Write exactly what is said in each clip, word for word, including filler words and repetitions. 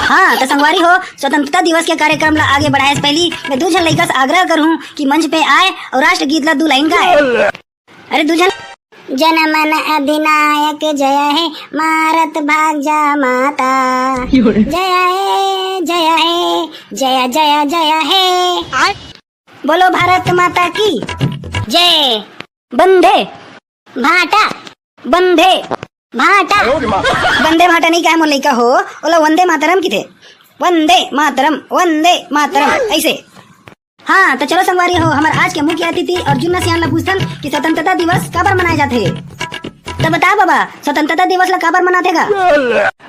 हाँ, त संगवारी हो, स्वतंत्रता दिवस के कार्यक्रम ला आगे बढ़ाए से पहली मैं दू झन लइका से आग्रह करहूँ कि मंच पे आए और राष्ट्रगीत ला दू लाइन गाए। अरे दू झन। जनमन अधिनायक जय हे, मारत भाग जा माता। जय हे, जय हे, जय, जय, जय हे। बोलो भारत माता की जय। बंदे भाटा, बंदे भाटा। बंदे भाटा नहीं कहे मोर लइका हो, ओला वंदे मातरम किथे। वंदे मातरम, वंदे मातरम, ऐसे। हाँ, त चलो संगवारी हो, हमर आज के मुख्य अतिथि और जुन्ना सियान ला पूछथन कि स्वतंत्रता दिवस काबर मनाए जाथे। त बता बाबा, स्वतंत्रता दिवस ला काबर मनाथे गा?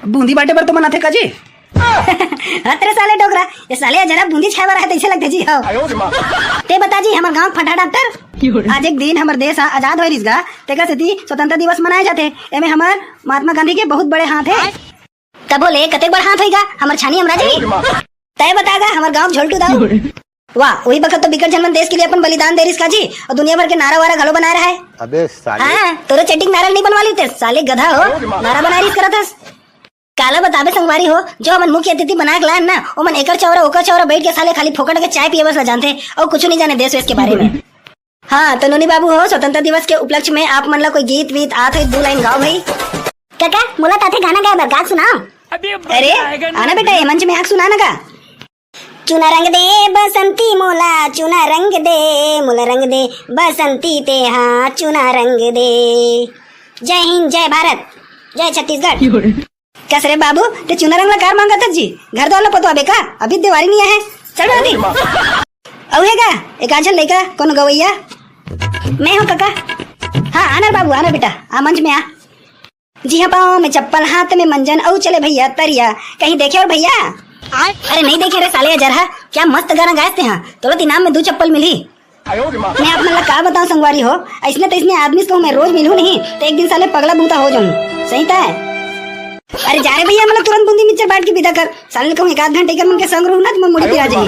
बूंदी बांटे बर तो मनाथे का जी? हत रे साले डोकरा, ये साले जरा बूंदी छाए बर आहे तइसे लगथे जी, हाँ। ते बता जी, हमर गांव फटा डॉक्टर, आज एक दिन हमर देश ह आजाद होय रिस गा, तेकर सेती स्वतंत्रता दिवस मनाए जाथे। एमे हमर महात्मा गांधी के बहुत बड़े हाथ हे। तभो ले कतेक बड़ हाथ होइगा हमर छानी हमराज जी? तय बता गा हमर गांव झोलटू दाऊ। वाह, वही बखत तो बिकट झन मन देश के लिए अपन बलिदान दे रिस का जी, और दुनिया भर के नारा वारा घलो बनाए रहा है। अबे साले। हाँ, तोरो चेटिंग नारा नहीं बनवा ली ते, साले गधा हो, नारा बनाए रिस करत हस। काला बताबे संगवारी हो, जो हमन मुख्य अतिथि बना के लायन ना, ओमन एकर चौरा ओकर चौरा बैठ के साले खाली फोकट के चाय पिए बस ला जानथे, और कुछ नहीं जाने देश वेश के बारे में। हाँ, तो नोनी बाबू हो, स्वतंत्रता दिवस के उपलक्ष्य में आप मन ला कोई गीत वीत आत हो, दू लाइन गाओ भाई। काका, मोला ताथे गाना गाए बर, गा सुनाओ। अरे, आना बेटा, ये मंच में आके सुना ना गा। चुना रंग दे बसंती मोला, चुना रंग दे, मोला रंग दे बसंती ते हाँ, चुना रंग दे। जय हिंद, जय भारत, जय छत्तीसगढ़। कस रे बाबू, ते चुना रंग ला कार मांगत हस जी? घर दो वाला पतवा बेका, अभी देवारी नहीं है। चल बना दी। अउ हे गा, एक आध झन लइका, कोनो गवैया? मैं हूँ काका। हाँ, आना रे बाबू, आना बेटा, आ मंच में आ। जी हाँ, पाँव में चप्पल, हाथ में मंजन, अउ चले भैया तरिया। कहीं देखे और भैया? अरे नहीं देखे रे साले अजरहा, क्या मस्त गाना गायस ते हाँ। तुरंत इनाम में दू चप्पल मिली। मैं आप मन ला का बताऊं संगवारी हो, ऐसने तैसने आदमी से कहूं मैं रोज मिलूं नहीं, तो एक दिन साले पगला बूता हो जाऊं। सही तय। अरे जा रे भैया, मतलब तुरंत बूंदी मिक्सचर बांट के विदा कर। साले कहूं एक आध घंटे कर मन के संग रहूं ना, तो मैं मुड़ी पिरा जाएगी।